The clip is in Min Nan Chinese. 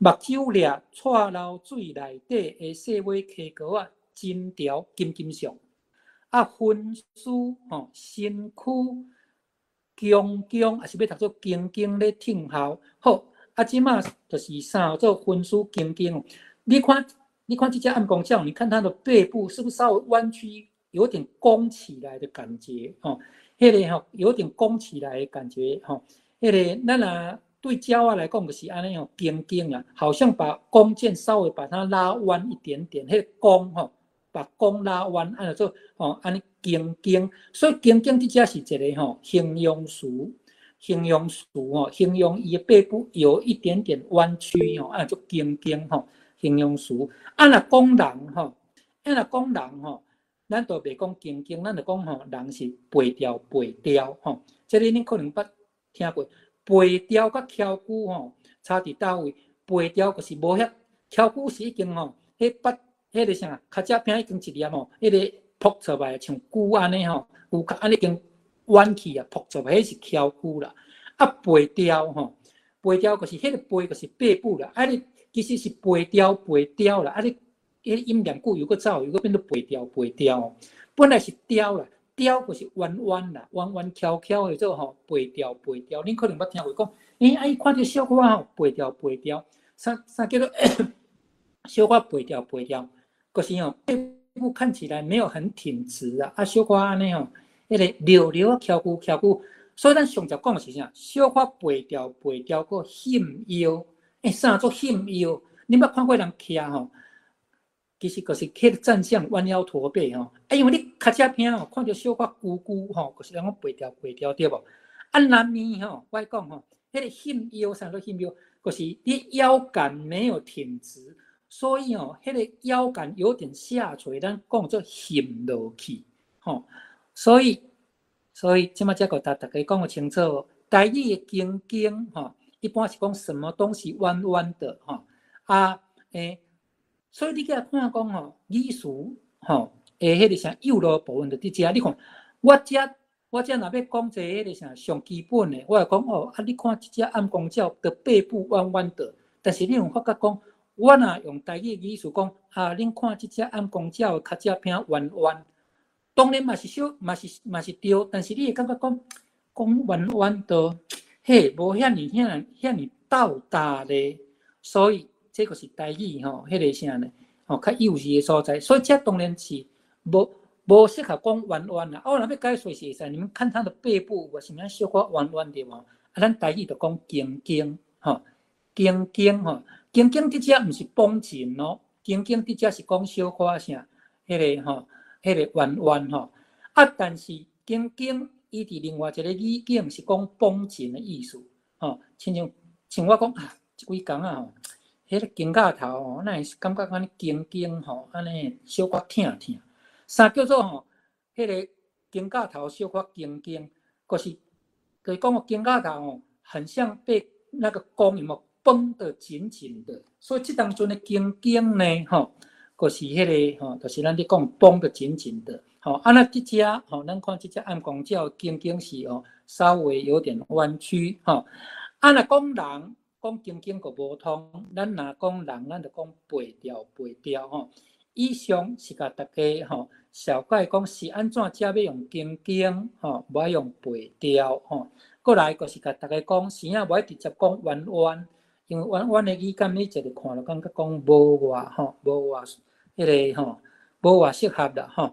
目睭掠蔡流水內底的細尾溪溝仔，針條金金上。啊，分屍吼，身軀強強，抑是欲讀做恭敬咧聽候。好，啊，這馬就是啥做分屍恭敬。你看，你看這隻暗光鳥，你看它的背部是不是稍微彎曲，有點弓起來的感覺？吼，彼個吼有點弓起來的感覺，吼，彼個咱若對鳥仔來講就是按呢吼，弓弓啊，好像把弓箭稍微把它拉彎一點點，彼個弓吼，把弓拉彎，按呢做吼，按呢弓弓，所以弓弓這隻是一個吼形容詞，形容詞吼，形容伊的背部有一點點彎曲吼，按呢做弓弓吼，形容詞。啊，若講人吼，啊若講人吼，咱就袂講弓弓，咱就講吼人是背調背調吼。這个恁可能捌聽過，背調佮蹺龜吼差佇佗位？背調就是無遐蹺龜是已經吼，彼捌彼个啥跤脊餅已經一粒吼，彼个撲出來像龜按呢吼，龜殼按呢已經彎去啊，撲出來，彼是蹺龜啦。啊，背調吼，背調就是彼個背就是背部啦，啊你其實是背調背調啦，啊你彼個音念久又閣走，又閣變做背調背調。本來是調啦，調就是彎彎啦，彎彎翹翹的做吼，背調背調。恁可能捌聽過講，欸，啊伊看著小可吼背調背調，啥啥叫做小可背調背調？就是吼背部看起來沒有很挺直啊，啊小可按呢吼，彼個溜溜啊蹺龜蹺龜。所以咱上集講的是啥？小可背調背調，閣向腰，欸，啥做向腰？恁捌看過人徛吼？其實就是彼個站相彎腰駝背吼，啊，因為你跤脊餅吼，看著小可龜龜吼，就是人講背調背調對無？啊，男兒吼，我講吼，彼個向腰啥做向腰？就是你腰桿沒有挺直，所以吼，彼個腰桿有點下垂，咱講做陷落去，吼。所以這馬才閣逐家講予清楚，台語的弓弓吼，一般是講什麼東西彎彎的吼，啊，欸，所以你去看講吼，語詞吼，會彼個啥幼路部分就佇遮。你看，我遮若欲講一個彼個啥上基本的，我會講哦，啊，你看這隻暗光鳥的背部彎彎的，但是你有發覺講，我若用台語語詞講，啊，恁看這隻暗光鳥的跤脊餅彎彎，當然嘛是小，嘛是嘛是對，但是你會感覺講，講彎彎的，嘿，無遐爾遐遐爾到達咧，所以。這個是台語吼，彼個啥呢？吼，較幼稚的所在，所以這當然是無適合講彎彎啦。啊，我若欲解說是會使，你們看它的背部有啥物小可彎彎對無？啊，咱台語就講弓弓吼，弓弓吼，弓弓佇遮毋是繃緊哦，弓弓佇遮是講小可啥，彼個吼，彼個彎彎吼。啊，但是弓弓伊佇另外一個語境是講繃緊的意思，吼，親像像我講啊，這幾工啊吼。彼個肩胛頭吼，哪會感覺按呢弓弓吼，按呢小可疼疼。啥叫做吼？彼個肩胛頭小可弓弓，就是講個肩胛頭吼，很像被那個弓有無繃得緊緊的。所以這當陣的弓弓呢，吼，就是彼個吼，就是咱咧講繃得緊緊的。吼，啊那這隻吼，咱看這隻暗光鳥弓弓是哦，稍微有點彎曲吼。啊若講人，講弓弓閣無通，咱若講人，咱就講背調背調吼。以上是共大家吼，紹介講是按怎才欲用弓弓吼，無愛用背調吼。過來閣是共大家講，是影無愛直接講彎彎，因為彎彎的語感，你一個看就感覺講無偌吼，無偌彼個吼，無偌適合啦吼。